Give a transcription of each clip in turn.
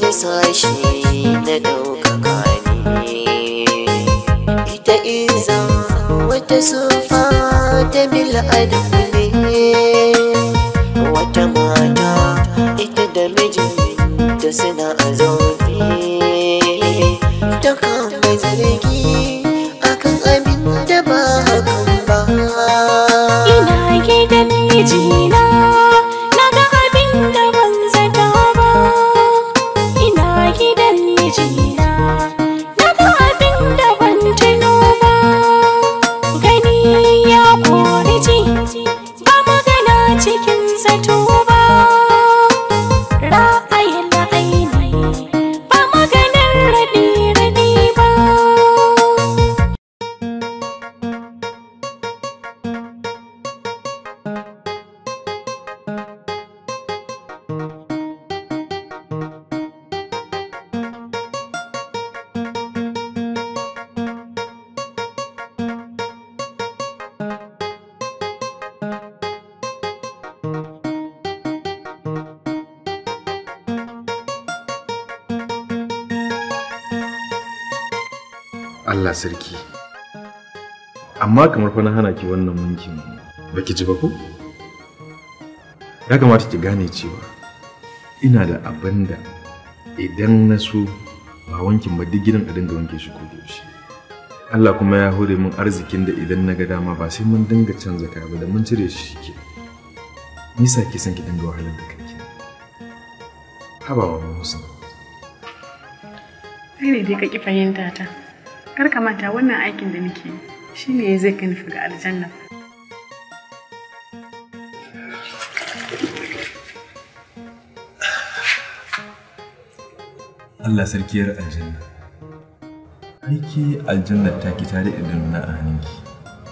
Wani sashi na ɗaukaka ne. Ita iza wata sufa ta bil'adam ne. Wata mata ita da mijinta suna a zaune, ta kama zargi akan abin da ba hakan ba. Ina gidan mijina, naga abin da ban zata ba. Ina gidan mijina, naga abin da ban tuno ba. Gani ya kori ji, ba magana cikin zato ba. Ra'ayin aini, ba maganar raɗi-raɗi ba. Allah sarki. Amma kamar fa na hana ki wannan wankin baki ji ba ko? Ya kamata ki gane cewa ina da abin da idan na so ba wankin ba duk gidan a dinga wanke shi ko da yaushe. Allah kuma ya hore min arzikin da idan na ga dama ba sai mun dinga canza kaya ba, da mun cire shi shike. Nisa ki san ki dinga wahalar da kanki. Haba wa Musa. Kai ne dai ka ƙi fahimta ta. Kar ka manta wannan aikin da nake yi shi ne zai kai ni ga aljanna. Allah sarkiyar aljanna. Aiki aljanna ta ki tare idan na a hannunki.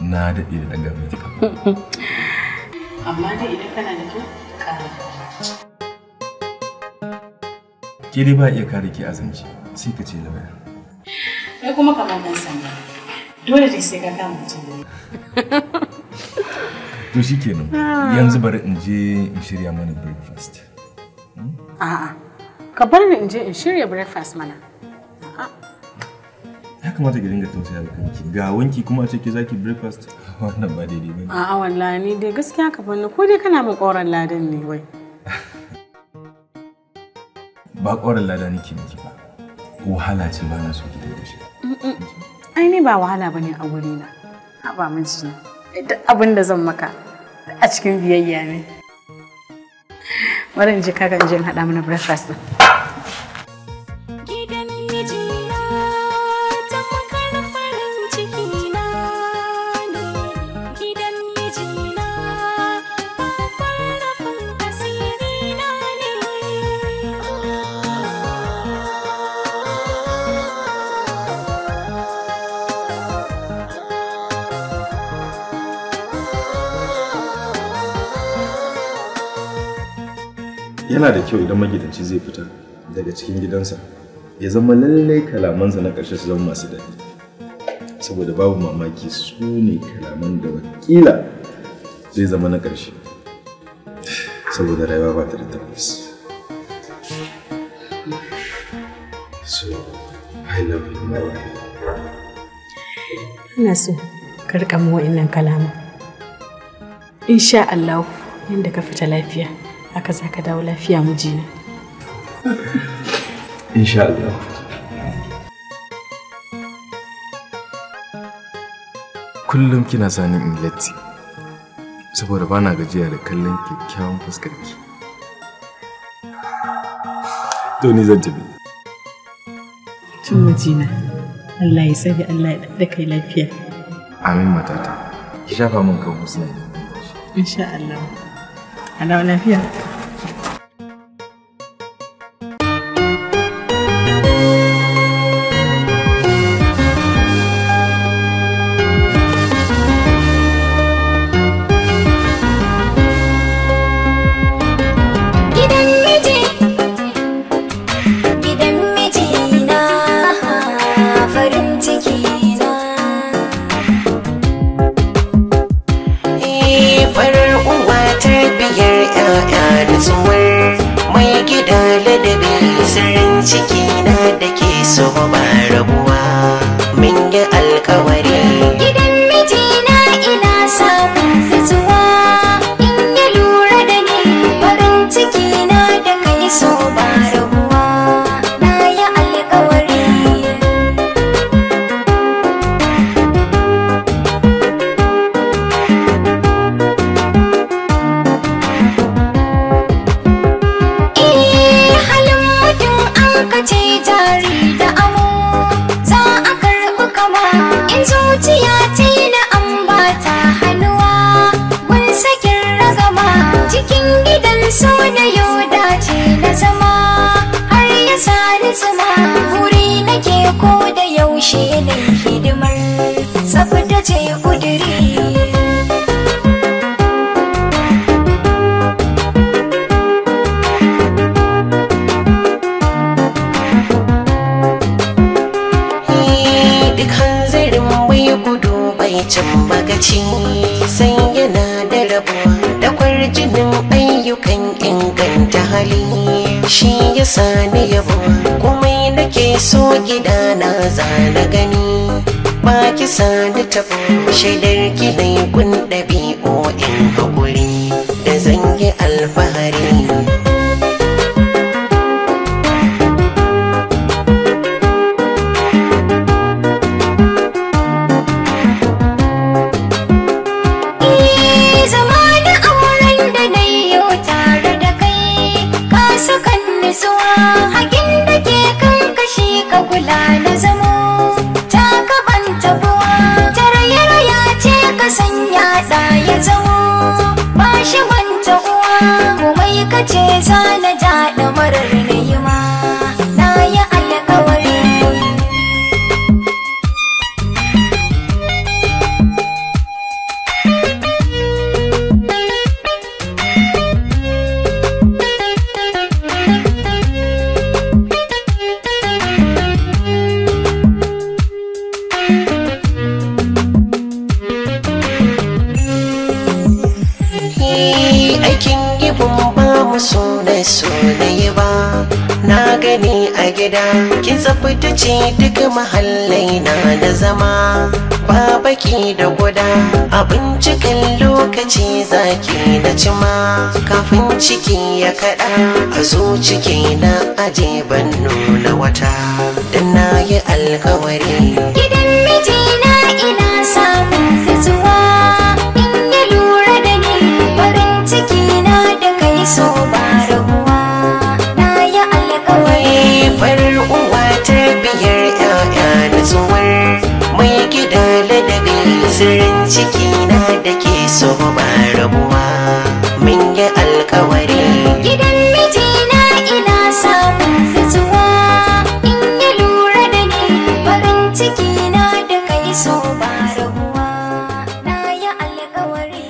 Na daɗe da ɗaga miki kafa. Amma dai idan kana da kyau, ƙara. Ke dai ba iya kare ki azanci sai ka ce lauya. Kai kuma kamar ɗan sanda. Dole dai sai ka kama mutum ne. To shikenan, yanzu bari in je in shirya mana breakfast. A'a. Ka bar ni in je in shirya breakfast mana. Ya kamata ki dinga tausaya da kanki. Ga wanki kuma a ce ke zaki breakfast, wannan ba daidai bane. A'a wallahi ni dai gaskiya ka bar ni, ko dai kana min ƙoran ladan ne wai. Ba ƙoran lada nake miki ba. Wahala ce ba na so ki dinga shi. Ai ni ba wahala bane a wurina. Haba mijina. Duk abin da zan maka a cikin biyayya ne. Bari in je kaga in je in haɗa mana breakfast ɗin. Gidan mijina tamkar farin ciki na ne. Gidan mijina babban rufin asiri na ne. Yana da kyau idan magidanci zai fita daga cikin gidansa ya zama lallai kalamansa na ƙarshe su zama masu daɗi. Saboda babu mamaki su ne kalaman da wakila zai zama na ƙarshe. Saboda rayuwa ba ta da tabbas. So, I love you, my wife. Ina so ka riƙa min wa'innan kalaman. Insha Allah yanda ka fita lafiya, haka za ka dawo lafiya mijina. Insha Allah. Kullum kina sani in latti saboda bana gajiya da kallon kyakkyawan fuskarki. To ni zan tafi. Tun mijina, Allah ya tsare, Allah ya da kai lafiya. Amin matata. Ki shafa min kan Husna idan kin tashi. Insha Allah. A dawo lafiya. Gidan miji, gidan mijina, farin ciki na. Farar uwa tarbiyar 'ya'ya, nutsuwar mai gida, ladabi sirrin ciki na da ke so ba rabuwa, mun yi alkawari. Gidan mijina ina samun nutsuwa, in ya lura da ni farin ciki na da kai so ba rabuwa, na yi alkawari. Eh, halin mutum an kace jari da amo, za a karɓi kama in zuciya ce na an ba ta hannuwa, mun sakin ragama cikin gidan so na yau dace na zama, har ya sani tsuma wuri nake ko da yaushe na hidimar tsaftace kuduri. Duk hanzarin mai gudu bai cin magaci, sai yana da rabuwa da kwarjinin ayyukan inganta hali, shi ya sani yabo komai nake so gida na zana gani, ba ki sani tabo shaidar ki dai kun ɗabi'o'in haƙuri da zan yi alfahari. Eh, zama da auren da na yi tare da kai, ka sakan nutsuwa, hakin da ke kan kashi ka kula na zamo, ta kaban tabuwa, ta raya ce ka sanya ɗa ya zamo, ba shi wanta uwa, komai ka ce za na ja ɗamarar na yi ma, na yi alkawari. Aikin gibin ba mu suna sunaye ba, na gani a gida kin tsaftace duk mahallai na na zama, ba baki da guda, abincikan lokaci zaki na cima, kafin ciki ya kada a zuci na aje ban nuna wata, dan na yi alkawari. Gidan mijina ina samun nutsuwa, in ya lura da ni farin ciki na da kai so ba rabuwa, na yi alkawari. Farar uwa tarbiyar 'ya'ya nutsuwar mai gida ladabi, sirrin ciki na da ke so ba rabuwa, mun yi alkawari. Gidan mijina ina samun nutsuwa, in ya lura da ni farin ciki na da kai so ba rabuwa, na yi alkawari.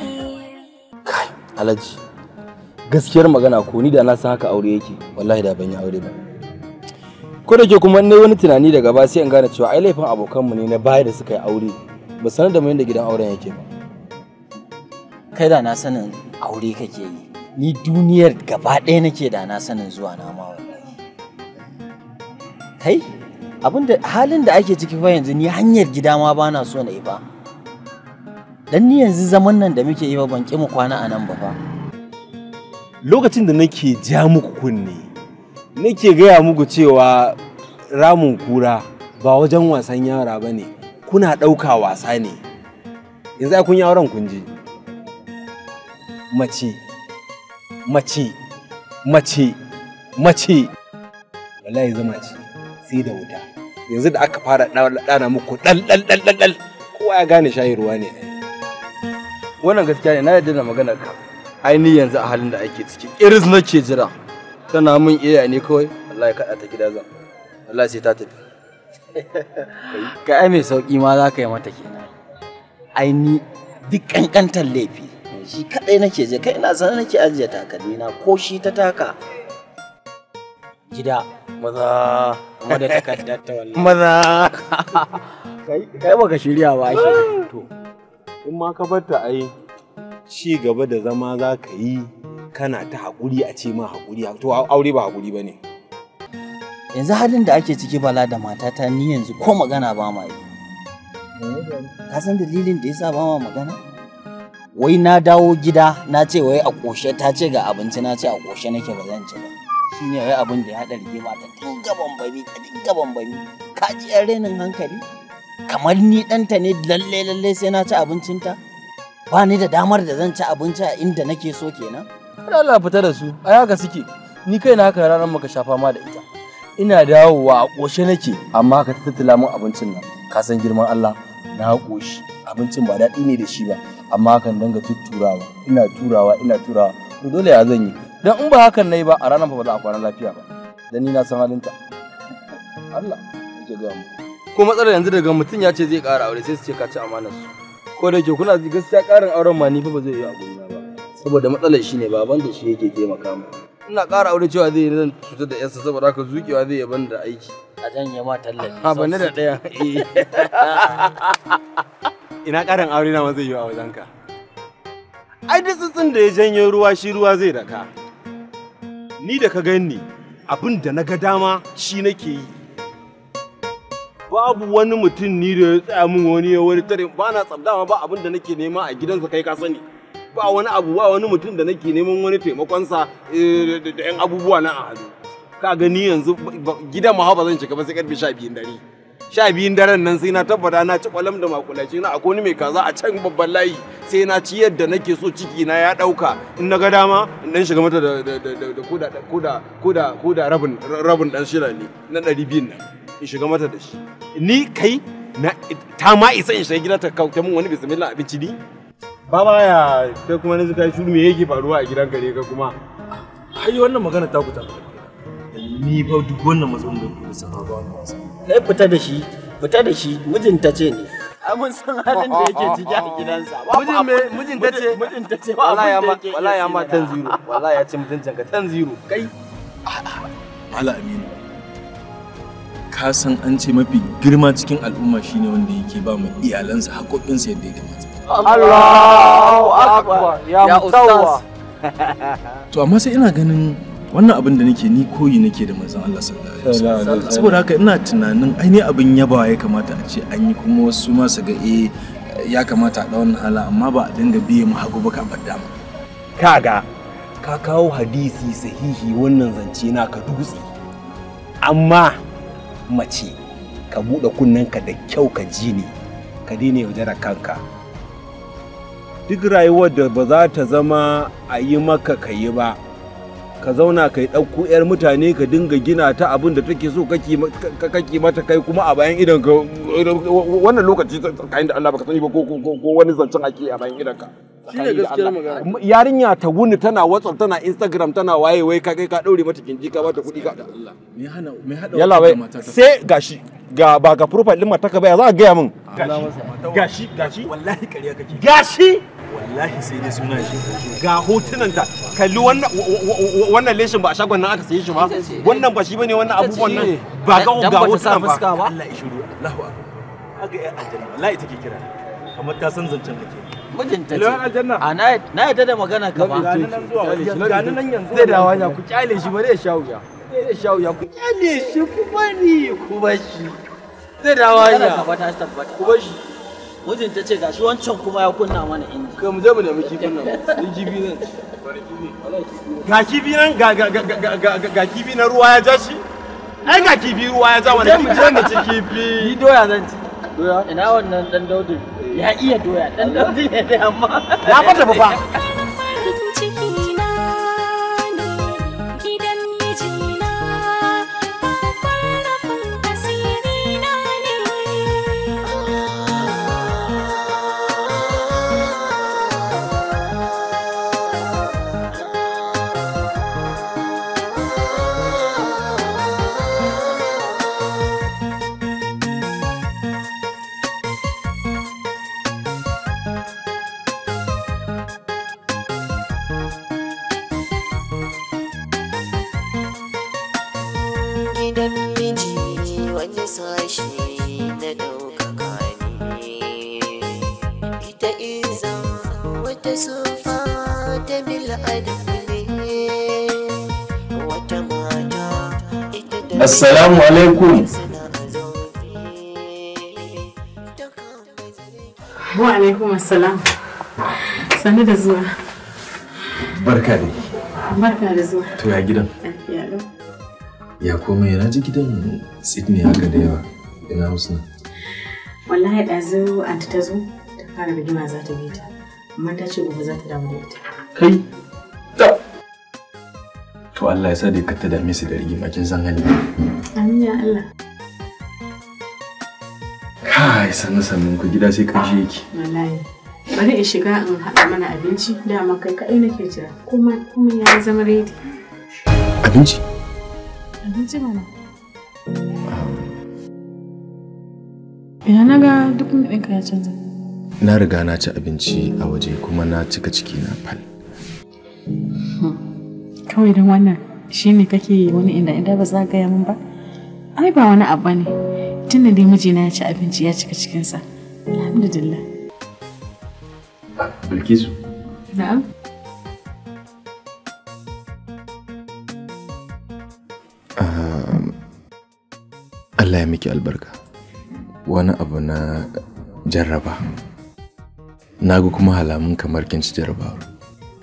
Kai, Alhaji, gaskiyar magana ko ni da na san haka aure yake, wallahi da ban yi aure ba. Ko da ke kuma ne wani tunani daga ba sai in gane cewa ai laifin abokanmu ne na baya da suka yi aure, ba sanar da mu yadda gidan auren yake ba. Kai da na sanin aure kake yi, ni duniyar gaba ɗaya nake da na sanin zuwa na ma wallahi. Kai, abinda halin da ake ciki fa yanzu ni hanyar gida ma ba na so na yi ba. Dan ni yanzu zaman nan da muke yi ba ban ƙi mu kwana a nan ba fa. Lokacin da nake ja muku kunne, nake gaya muku cewa ramin kura ba wajen wasan yara ba ne, kuna ɗauka wasa ne. Yanzu ai kun yi auren kun ji. Mace, mace, mace, mace, wallahi zama ce sai da wuta. Yanzu da aka fara ɗana muku ɗal ɗal ɗal ɗal ɗal, kowa ya gane shayi ruwa ne. Wannan gaskiya ne, na yarda da maganar ka. Ai ni yanzu a halin da ake ciki, iris nake jira. Tana min iya ne kawai, wallahi kaɗa ta gida zan. Wallahi sai ta tafi. Ka ai mai sauƙi ma za ka yi mata kenan. Ai ni duk ƙanƙantar laifi shi kaɗai nake je kai ina sanar nake ajiye takalmi na ko shi ta taka. Gida Maza. kuma da takardar ta wallahi. Maza. Kai baka shirya ba shi. To, in ma ka barta ai ci gaba da zama za ka yi kana ta haƙuri a ce ma haƙuri, to aure ba haƙuri ba ne. Yanzu halin da ake ciki Bala da matata ni yanzu ko magana ba ma yi. Ka san dalilin da yasa ba ma magana? Wai na dawo gida na ce wai a ƙoshe, ta ce ga abinci, na ce a ƙoshe nake ba zan ci ba. Shine wai abin da ya haɗa rigima, ta dinga bambami, ta dinga bambami. Ka ji yan renin hankali? Kamar ni ɗanta ne, lalle lalle sai na ci abincinta? Ba ni da damar da zan ci abinci a inda nake so kenan? Kada Allah fita da su, ai haka suke. Ni kai na haka ranar muka shafa ma da ita. Ina dawowa a ƙoshe nake, amma ka tattala min abincin nan. Ka san girman Allah, na ƙoshi. Abincin ba daɗi ne da shi ba, amma kan danga tutturawa, ina turawa, ina turawa. To dole ya zan yi. Dan in ba hakan nayi ba, a ranar fa ba za a kwana lafiya ba. Dan ni na san halinta. Allah yake ga mu. Ko matsalar yanzu daga mutum ya ce zai ƙara aure sai su ce ka ci amanar su. Ko da yake kuna ji gaskiya ƙarin auren ma ni fa ba zai yi a gurina ba. Saboda matsalar shi ne baban da shi yake taimaka mu. Ina ƙara aure cewa zai yi zan cutar da yarsa, saboda haka zuƙewa zai yaban da aiki. A janye ma tallafi. Ha bane da ɗaya. Ina ƙarin aure na ma zai yi a wajenka. Ai duk tsuntsun da ya janyo ruwa shi ruwa zai daka. Ni da ka ganni abin da na ga dama shi nake yi. Babu wani mutum ni da ya tsaya min wani ya wani tare ba na tsabdama, ba abin da nake nema a gidansa kai ka sani. Ba wani abu, ba wani mutum da nake neman wani taimakonsa da yan abubuwa na a hannu. Ka gani yanzu gidan ma ba zan shiga ba sai karfe 12 dare. 12 daren nan sai na tabbata na ci kwalam da makulashi na, akwai wani mai kaza a can babban layi sai na ci yadda nake so, ciki na ya dauka. In na ga dama in dan shiga mata da da da da koda koda koda koda rabin rabin dan shira ne na 200 nan in shiga mata da shi. Ni kai na ta ma isa in shiga gida ta kauta min wani bismillah abinci ni. Baba ya kai kuma na kai shuru, me yake faruwa a gidanka ne ka kuma? Ai wannan magana ta kuta. Ni fa duk wannan matsalolin da kuka saba ba wannan wasa. Kai fita da shi, fita da shi, mijinta ce ne. Ai mun san halin da yake ciki a gidansa. Mijin me? Mijinta ce? Mijinta ce ba Wallahi ya abin ma da yake. Wallahi ya ma 10-0. Wallahi ya ci mutuncin ka 10-0. Kai Mala Aminu, ka san an ce mafi girma cikin al'umma shine wanda yake ba mu iyalansa haƙoƙinsa yadda ya kamata. Allahu akbar. Ya ustaz. To amma sai ina ganin wannan abin da nake ni koyi nake da manzon Allah sallallahu alaihi wasallam. Saboda haka ina tunanin ainihin abin yabawa ya kamata a ce an yi, kuma wasu ma su ga eh ya kamata a ɗau wannan hala, amma ba a dinga biye mu hagu ba ka bar dama. Kaga ka kawo hadisi sahihi wannan zance na ka dutse. Amma mace ka buɗe kunnenka da kyau ka ji ni, ka daina yaudarar kanka. Duk rayuwar da ba za ta zama a yi maka ka yi ba, ka zauna ka yi ɗauko 'yar mutane ka dinga gina ta abin da take so kake mata, kai kuma a bayan idon ka wannan lokaci tsakanin da Allah baka sani ba ko ko wani zancen ake a bayan idon ka. Shine gaskiyar magana. Yarinya ta wuni tana WhatsApp, tana Instagram, tana waye wai ka kai ka daure mata kinji ka bata kuɗi ka. Me hana me hada Yalla wannan bai da matata? Sai gashi ga ba ga profile din mataka ba, ya za ka gaya min? Gashi gashi Wallahi ƙarya kake. Gashi Wallahi sai dai suna shi. Ga hotunan ta, kalli wannan wannan leshin, ba a shagon nan aka saye shi ba, wannan ba shi bane, wannan abubuwan nan ba ga Dan ga bata sa hotunan ba. fuska ba. Allah ya shiru, Allahu akbar. Haka ya aljanna wallahi take kira. Kamar ta san zancen kake. Mijinta ce. Lawan aljanna. A na na yadda da magana ka ba. Gani nan zuwa. Gani nan yanzu. Zai dawo hanya, ku kyale shi ba zai sha wuya. Zai sha wuya, ku kyale shi, ku bari ku bar shi. Zai dawo Magana ka hanya. ba ta tabbata. Ku bar shi. Mijinta ce gashi wancan kuma ya kunna mana inji. Kai mu je mu nemi kifin nan. Ni kifi zan ci. Ga kifi nan, ga ga ga ga ga ga kifi na ruwa ya ja shi, ai ga kifi ruwa ya ja wani. Je mu je mu ci kifi. Ni doya zan ci. Doya. Ina wannan dan Daudu? Ya iya doya, dan Daudu ne dai amma. Ya fata fa. Farin ciki na ne gidan mijina, babban rufin asiri na ne. Gidan miji wani sashi na ɗaukaka ne, ita iza wata sufa ta bil'adam ne, wata mata ita. Assalamu alaikum. Wa alaikum assalam. Sannu da zuwa. Barka dai. Barka da zuwa. To ya gidan? Lafiya lau. Ya komai na ji gidan Sydney haka da yawa. Ina Husna. Wallahi ɗazu anti ta zo ta fara rigima za ta bi ta. Amma ta ce gobe za ta dawo da ita. Kai. To Allah ya sa dai kar ta dame su da rigima kin san hali. Amin ya Allah. Kai sannu sannun ku gida sai ƙarshe yake. Wallahi. Bari in shiga in haɗa mana abinci dama kai kaɗai nake jira. Kuma ya zama ready. Abinci? Abinci mana. Ina na ga duk ɗinka ya canza. Na riga na ci abinci a waje kuma na cika ciki na fal. Kawai don wannan shine kake wani inda inda ba za ka gaya min ba? Ai ba wani abu ne. Tunda dai mijina ya ci abinci ya cika cikinsa. Alhamdulillah. Bilkisu. Na'am. Allah ya miki albarka. Wani abu na jarraba. Na ga kuma halamun kamar kin ci jarrabawar.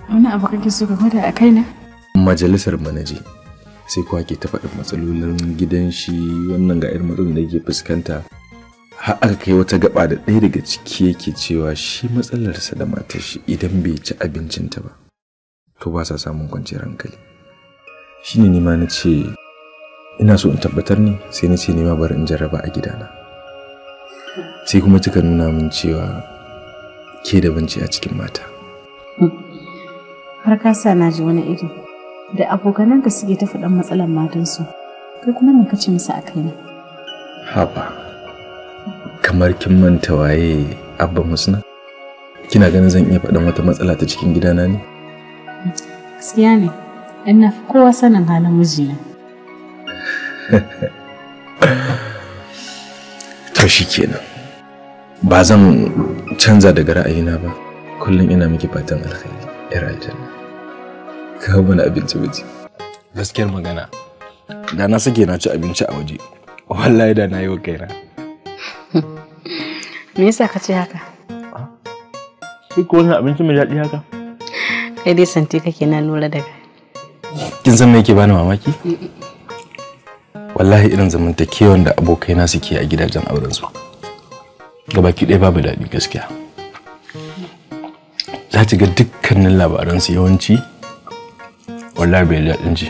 Wani abu kake so ka gwada a kaina? Majalisar manaje sai kuwa ke ta faɗin matsalolin gidan shi wannan ga irin matsalolin da yake fuskanta. Har aka kai wata gaba da ɗaya daga ciki yake cewa shi matsalarsa da matar shi idan bai ci abincinta ba to ba sa samun kwanciyar hankali. Shine ni ma na ce ina so in tabbatar ne sai na ce ni ma bari in jarraba a gidana. Sai kuma kika nuna min cewa ke da banci a cikin mata. Har ka sa na ji wani iri da abokananka suke ta faɗan matsalar matansu kai kuma me kace musu a kaina? Haba, kamar kin manta waye Abba Husna? Kina ganin zan iya faɗan wata matsala ta cikin gidana ne? Gaskiya ne, dan na fi kowa sanin halin mijina. To shikenan. Ba zan canza daga ra'ayina ba. Kullum ina miki fatan alkhairi, yar aljanna. Kawo mana abinci miji. Gaskiyar magana, da na sake na ci abinci a waje, wallahi da na yi wa kaina. Me yasa ka ce haka? Shi ko wannan abinci mai daɗi haka? Kai dai santi kake na lura da kai. Kin san me yake bani mamaki? Wallahi irin zamantakewan da abokaina suke a gidajen auren su. Gabaki ɗaya babu daɗi gaskiya. Za ki ga dukkanin labaransu yawanci wallahi bai daɗin ji.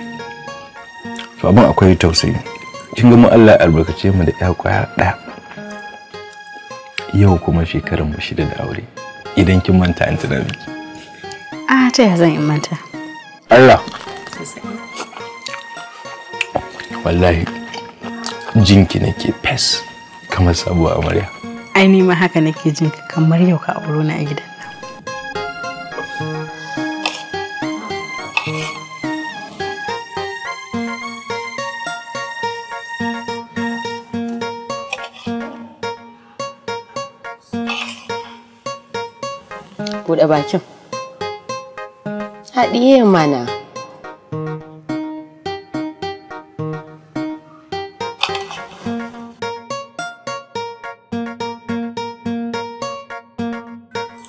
To abin akwai tausayi. Kin ga mu Allah ya albarkace mu da ƴa kwaya ɗaya. Yau kuma shekaran mu 6 da aure. Idan kin manta an tuna miki. Ah, ta ya zan in manta? Allah. Wallahi jinki nake fes kamar sabuwar amarya. Ai ni ma haka nake jinka kamar yau ka auro ni a gidan nan. Buɗe bakin. Haɗiye mana.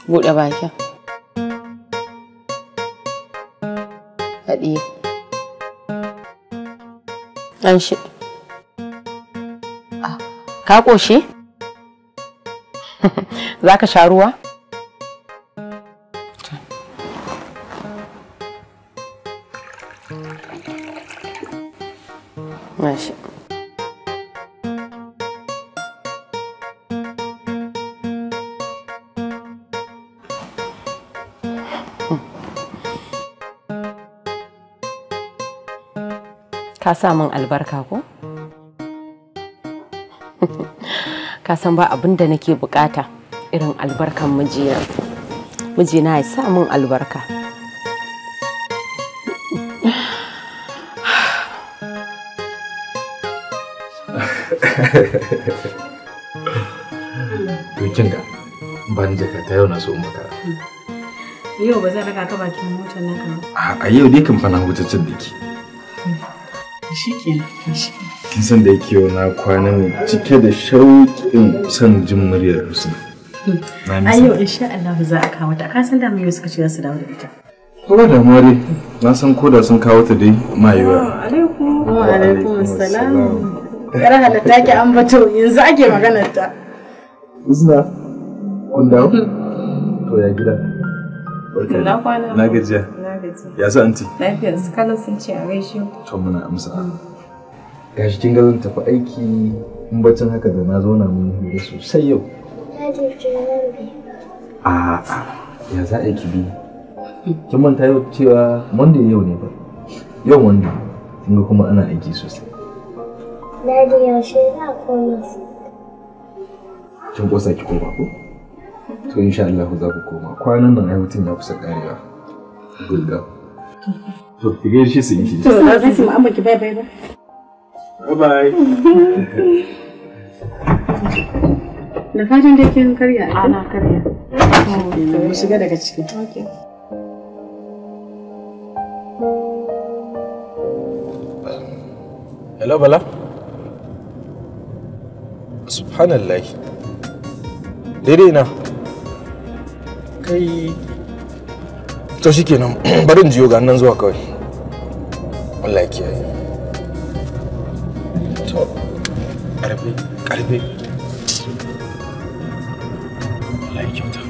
Buɗe bakin. Haɗiye. An shi. Ka ƙoshi? Za ka sha ruwa? Mashi. Ka sa min albarka ko? Ka san ba abin da nake bukata irin albarkan mijina. Mijina ya sa min albarka. To kin ga ban jaka ta yau na so in makara. Yau ba zan raka ka bakin motar naka ba. A yau dai kan fa na hutaccen da ke. Shikenan, shikenan. Kin san da yake yau na kwana ne cike da shauƙin son jin muryar Husna. Ai yau insha Allah za a kawo ta. Ka san da mu yau suka ce za su dawo da ita. Ko ba damuwa dai, na san ko da sun kawo ta dai ma yiwa. Alaikum. Wa alaikum assalam. Yar halatta ki ambato yanzu ake maganar ta. Husna, kun dawo? To ya gida. Na kwana. Na gajiya. Na gaji. Ya sa anti? Lafiyar su kala sun ce a gaishe. To muna amsa. Gashi kin ga zan tafi aiki in bacin haka da na zauna mun hira sosai yau. A'a, ya za a yi ki bi? Kin manta yau cewa Monday yau ne ba. Yau Monday. Kin ga kuma ana aiki sosai. Daddy yaushe za a koma? Kin kosa ki koma ko? To insha Allah za ku koma. Kwanan nan ai hutun ya kusa karewa. Good girl. To ki gaishe su in ki. To za su mu ki bye bye ba. Bye bye. Da fatan dai kin karya. Ana karya. Mu shiga daga ciki. Okay. Hello Bala. Subhanallah. Daidai na. Kai. To shikenan bari in jiyo ga nan zuwa kawai. Wallahi kiyaye. To karfe karfe. Wallahi kyauta.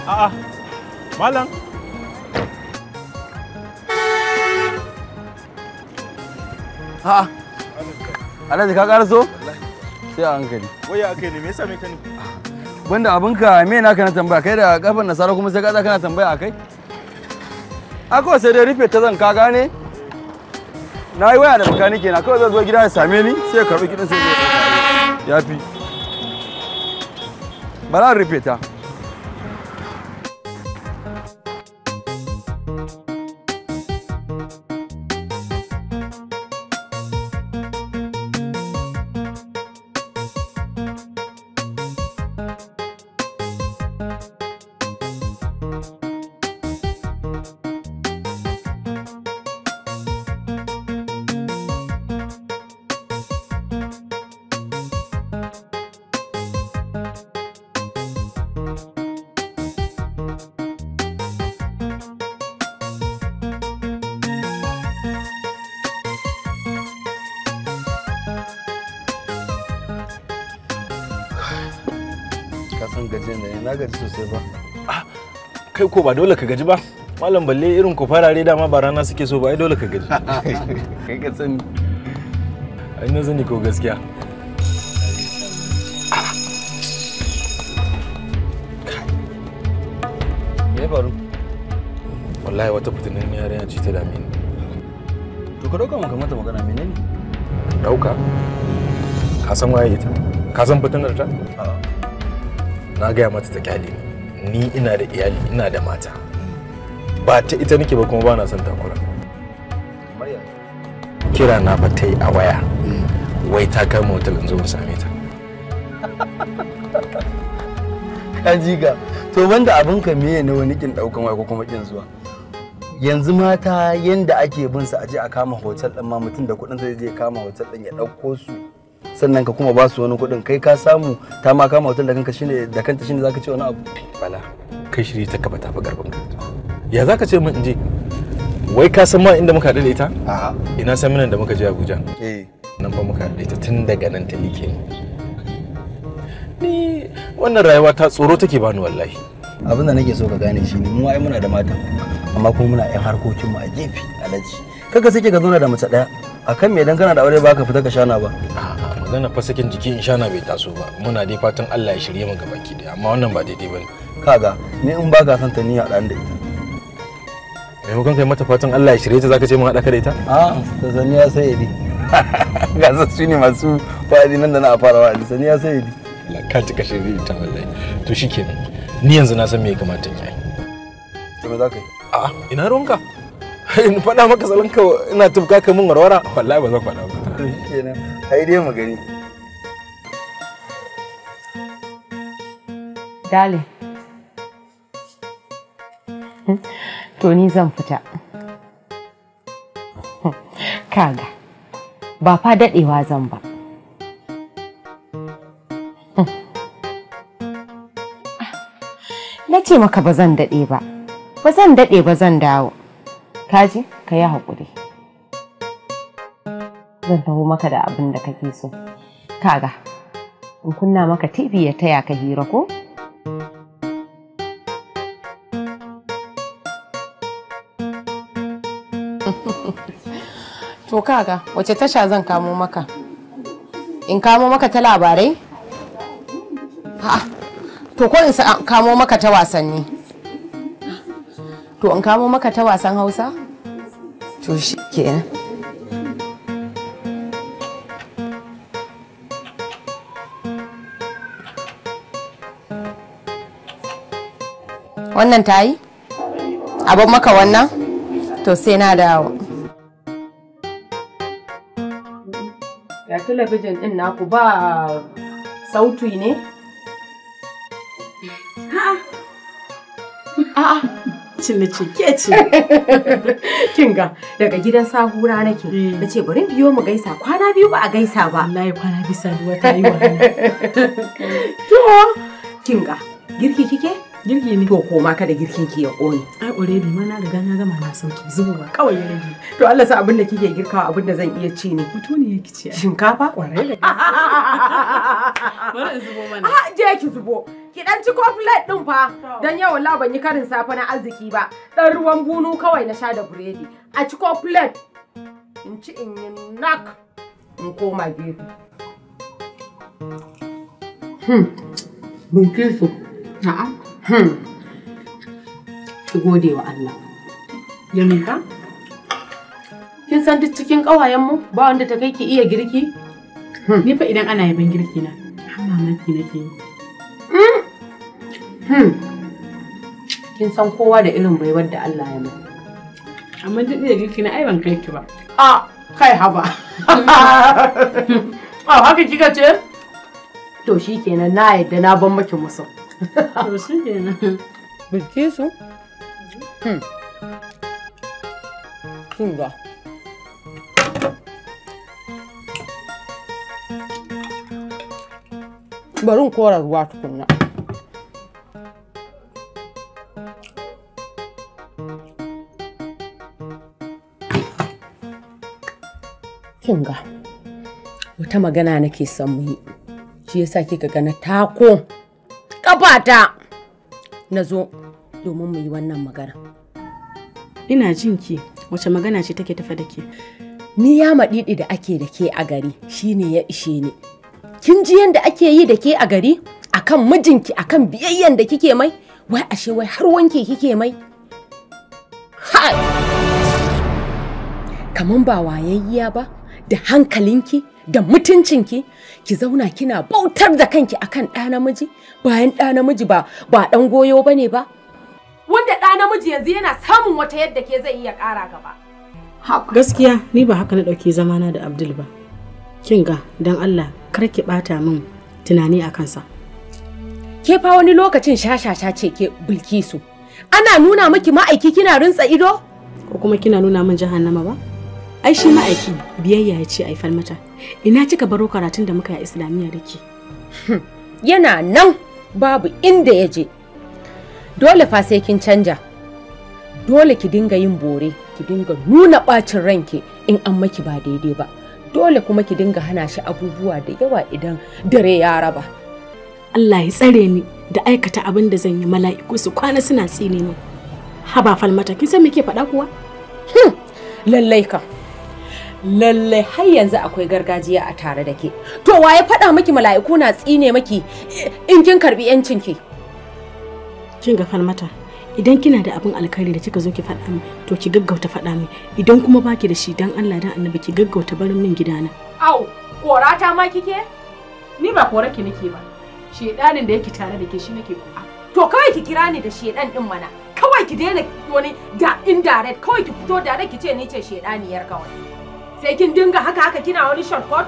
A'a, malam. A'a. Alhaji ka ƙaraso? Sai a hankali. Waya akai ne, me yasa me ka ne? Banda abinka me naka na tambaya kai da kafan nasara kuma sai ka tsaya kana tambaya akai? Ako sai dai rufe ta zan ka gane? Na yi waya da makanike na kawai zai zo gida ya same ni sai ya karɓi kiɗin sai ya ɗauka. Ya fi. Bara in rufe ta. Ka san gajiyar da ne, na gaji sosai ba. Kai ko ba dole ka gaji ba. Malam balle irin ku farare dama ba rana suke so ba ai dole ka gaji. Kai ka sani. Ai na sani ko gaskiya. Me ya faru? Wallahi wata fitinan yarinya ce ta dame ni. To ka dauka maka mata magana menene? Dauka? Ka san waye ita? Ka san fitinar ta? Na gaya mata ta kyale ni. Ni ina da iyali, ina da mata. Ba ta ita nake ba kuma ba na son takura. Kira na fa ta yi a waya. Wai ta kama hotel in zo in same ta. Ka ji ka. To banda abinka meye ne wani kin daukan waya ko kuma kin zuwa? Yanzu mata yanda ake bin su aje a kama hotel din ma mutum da kuɗin zai je kama hotel din ya dauko su. Sannan ka kuma ba su wani kuɗin kai ka samu ta ma kama hotel da kanka shine da kanta shine zaka ce wani abu. Bala, kai shiri ta kafa tafi karfin ka. Ya zaka ce min in je? Wai ka san ma inda muka haɗu da ita? A'a. Ina saminan da muka je Abuja. Eh. Nan fa muka haɗu da ita tun daga nan ta like ni. Ni wannan rayuwa ta tsoro take bani wallahi. Abin da nake so ka gane shine mu ai muna da mata amma kuma muna yan harkokin mu a gefe alaji. Kaga sake ka zauna da mace daya akan me dan kana da aure ba ka fita ka shana ba. A'a magana fa sakin jiki in shana bai taso ba. Muna dai fatan Allah ya shirye mu gabaki daya amma wannan ba daidai bane. Kaga ni in ba ka son ta ni haɗa da ita. Maimakon kai mata fatan Allah ya shirye ta zaka ce mun haɗa ka da ita? A'a ta sani ya sai di. Ga su ne masu wa'azi nan da na a fara wa'azi sani ya sai di. Allah ka cika shirye ita wallahi. To shikenan. Ni yanzu na san me ya kamata in yi. To me za ka yi? A'a, ina ruwanka? In faɗa maka salonka ina tufka ka min warwara? Wallahi ba zan faɗa ba. To shikenan, ai dai mu gani. Dale. To ni zan fita. Kaga, ba fa daɗewa zan ba. Na ce maka ba zan daɗe ba. Ba zan daɗe ba zan dawo. Kaji, ka yi haƙuri. Zan taho maka da abin da kake so. Kaga, in kunna maka TV ya taya ka hira ko? To kaga, wace tasha zan kamo maka? In kamo maka ta labarai? A'a. To ko in kamo maka ta wasanni? To in kamo maka ta wasan Hausa? To shi kenan. Wannan ta yi? Abin maka wannan? To sai na dawo. Ya talabijin ɗin naku ba sauti ne? A'a. Cin ke ce. Kinga daga gidan sahura nake. Nace bari biyo mu gaisa, kwana biyu ba a gaisa ba. Wallahi kwana biyu saduwa ta yi wahala. To kinga girki kike? Girki ne. To koma kada girkin ki ya ƙone. Ai already ma na riga na gama na sauki zubowa kawai ya rage. To Allah sa abin da kike girkawa abin da zan iya ci ne. Mutu ne yake ci. Shinkafa? Kwarai da gaske. Bari in zubo mana. Ah je ki zubo. Ki dan ci koflet din fa. Dan yau wallahi ban yi karin safe na arziki ba. Dan ruwan bunu kawai na sha da buredi. A ci koflet. In ci in yi nak. In koma gefe. Bilkisu. Na'am. Ki gode wa Allah. Ya me ka? Kin san duk cikin ƙawayenmu ba wanda ta kai ki iya girki? Ni fa idan ana yaban girki na, har mamaki nake yi. Kin san kowa da irin baiwar da Allah ya mai. Amma duk da girki na ai ban kai ki ba. A kai haba. A haka kika ce? To shikenan na yadda na ban maki musu. To shikenan. Bilkisu? Kin ga. Bari in kora ruwa tukunna. Kin ga. Wata magana nake son mu yi. Shi yasa kika ga na tako kafata na zo domin mu yi wannan magana. Ina jin ki, wace magana ce take tafe da ke? Ni ya maɗiɗi da ake da ke a gari shine ya ishe ni. Kin ji yanda ake yi da ke a gari? Akan mijinki, akan biyayyen da kike mai? Wai ashe wai har wanke kike mai? Hai! Kaman ba wayayyiya ba, da hankalinki, da mutuncinki, ki zauna kina bautar da kanki akan ɗa namiji, bayan ɗa namiji ba ɗan goyo bane ba. Wanda ɗa namiji yanzu yana samun wata yadda ke zai iya ƙara gaba. Gaskiya ni ba haka na ɗauki zamana da Abdul ba. Kin ga dan Allah kar ki ɓata min tunani a kansa. Ke fa wani lokacin shashasha ce ke Bilkisu. Ana nuna miki ma'aiki kina rintsa ido? Ko kuma kina nuna min jahannama ba? Ai shi ma'aiki biyayya ya ce ai falmata. Ina kika baro karatun da muka yi a Islamiyya da ke? Yana nan babu inda ya je. Dole fa sai kin canja. Dole ki dinga yin bore, ki dinga nuna bacin ranki in an maki ba daidai ba. Dole kuma ki dinga hana shi abubuwa da yawa idan dare ya raba. Allah ya tsare ni da aikata abin da zan yi mala'iku su kwana suna tsine min. Haba falmata, kin san me ke faɗa kuwa? Lallai kam. Lallai har yanzu akwai gargajiya a tare da ke. To waye faɗa miki mala'iku na tsine miki in kin karbi yancin ki? Kin ga falmata, idan kina da abin alkhairi da kika zo ki faɗa min, to ki gaggauta faɗa min. Idan kuma baki da shi dan Allah dan Annabi ki gaggauta barin min gidana. Au, korata ma kike? Ni ba kora ki nake ba. Shedanin da yake tare da ke shi nake kora. To kawai ki kira ni da shedan din mana. Kawai ki daina wani da indirect, kawai ki fito direct ki ce ni ce shedaniyar kawai. Sai kin dinga haka haka kina wani shortcut.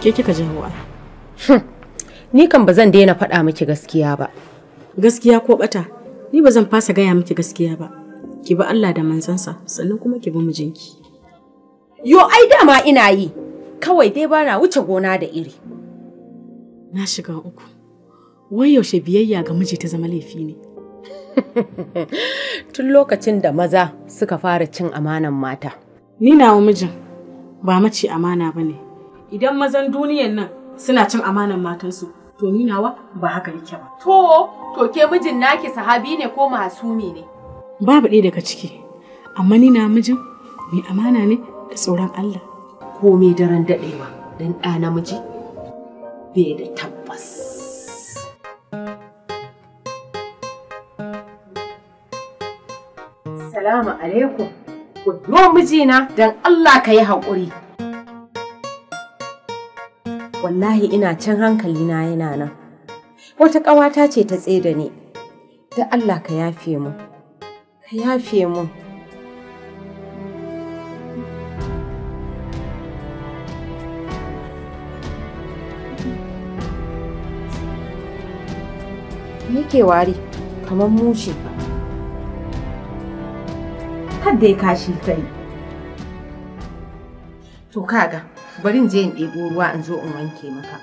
Ke kika jawo. Ni kan ba zan daina faɗa miki gaskiya ba. Gaskiya ko bata, ni ba zan fasa gaya miki gaskiya ba. Ki bi Allah da manzansa, sannan kuma ki bi mijinki. Yo ai dama ina yi. Kawai dai bana wuce gona da iri. Na shiga uku. Wai yaushe biyayya ga miji ta zama laifi ne? Tun lokacin da maza suka fara cin amanan mata. Ni nawa mijin ba mace amana bane. Idan mazan duniyan nan suna cin amanan matansu, to ni nawa ba haka yake ba. To ke mijin naki sahabi ne ko masumi ne? Babu ɗaya daga ciki. Amma ni na mijin mai amana ne da tsoron Allah. Komai daren daɗewa don ɗa namiji bai da tabbas. Salamu alaikum. Yo mijina don Allah ka yi haƙuri. Wallahi ina can hankalina yana nan. Wata ƙawata ce ta tsaida ni. Don Allah ka yafe mu. Ka yafe mu. Me yake wari? Kamar mushe. Kadda ya kashi kai. To kaga, bari in je in ɗebo ruwa in zo in wanke maka.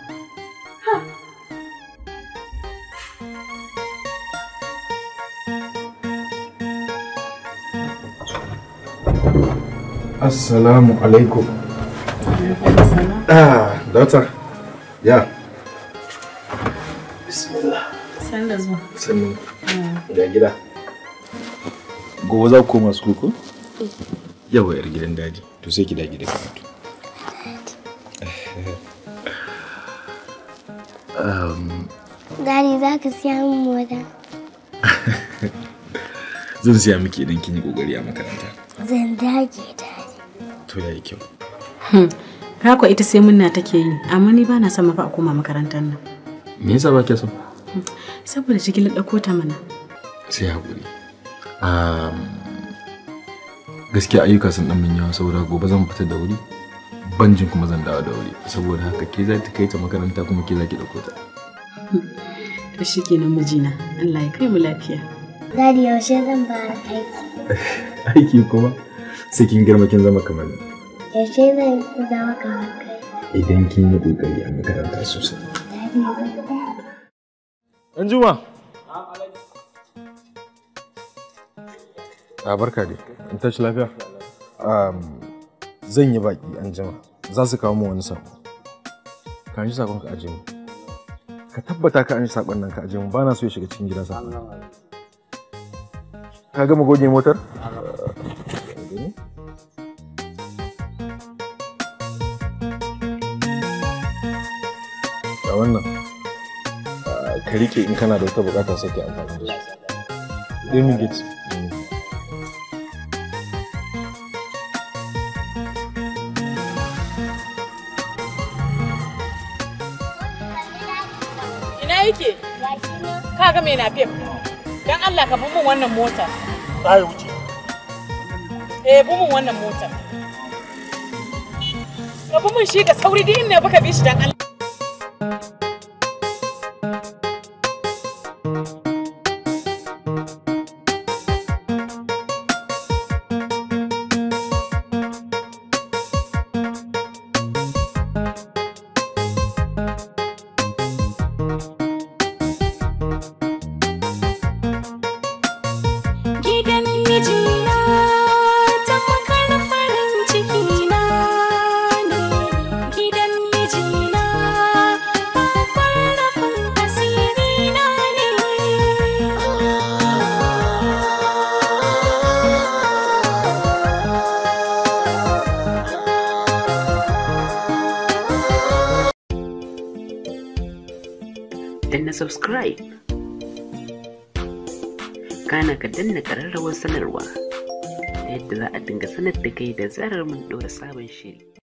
Assalamu alaikum. Daughter. Ya. Bismillah. San da zuwa. Sannu. Ga gida. Gobe za ku koma su ko? Yawa yar gidan daji. To sai ki dage da karatu. Daddy za ka siya min mota. Zan siya miki idan kin yi kokari a makaranta. Zan dage daddy. To yayi kyau. Kako ita sai munna take yi, amma ni bana son mafa a koma makarantar nan. Me yasa ba ki so? Saboda cikin ɗauko ta mana. Sai hakuri. Gaskiya ayyuka sun dan min yawa saboda gobe zan fita da wuri. Banjin kuma zan dawo da wuri saboda haka ke za ta kai ta makaranta kuma ke za ki ɗauko ta. To shikenan mijina, Allah ya kai mu lafiya. Daddy yaushe zan fara aiki? Aiki kuma sai kin girma kin zama kamar ni. Yaushe zan zama kamar kai? Idan kin yi kokari a makaranta sosai. Daddy zan dage. Anjuma. A barka dai, in tashi lafiya. Zan yi baki anjima, za su kawo mu wani sako. Ka anshi sakon ka aje mu. Ka tabbata ka anshi sakon nan ka aje mu, bana so ya shiga cikin gidan sakon. Ka gama goge motar? Ga wannan. Ka rike in kana da wata bukata sai ka yi amfani da su. Ɗaya min gate. Ina yake? Ka ga mai nafef. Dan Allah ka bi mun wannan motar. Za ya wuce. Eh, bi mun wannan motar. Ka bi mun shi da sauri duk inda baka bi shi dan Allah. Gidan mijina tamkar farin ciki na ne. Gidan mijina babbar rufin asiri na ne. Danna subscribe, kana ka danna ƙararrawar sanarwa ta yadda za a dinga sanar da kai da zarar mun ɗora sabon shiri.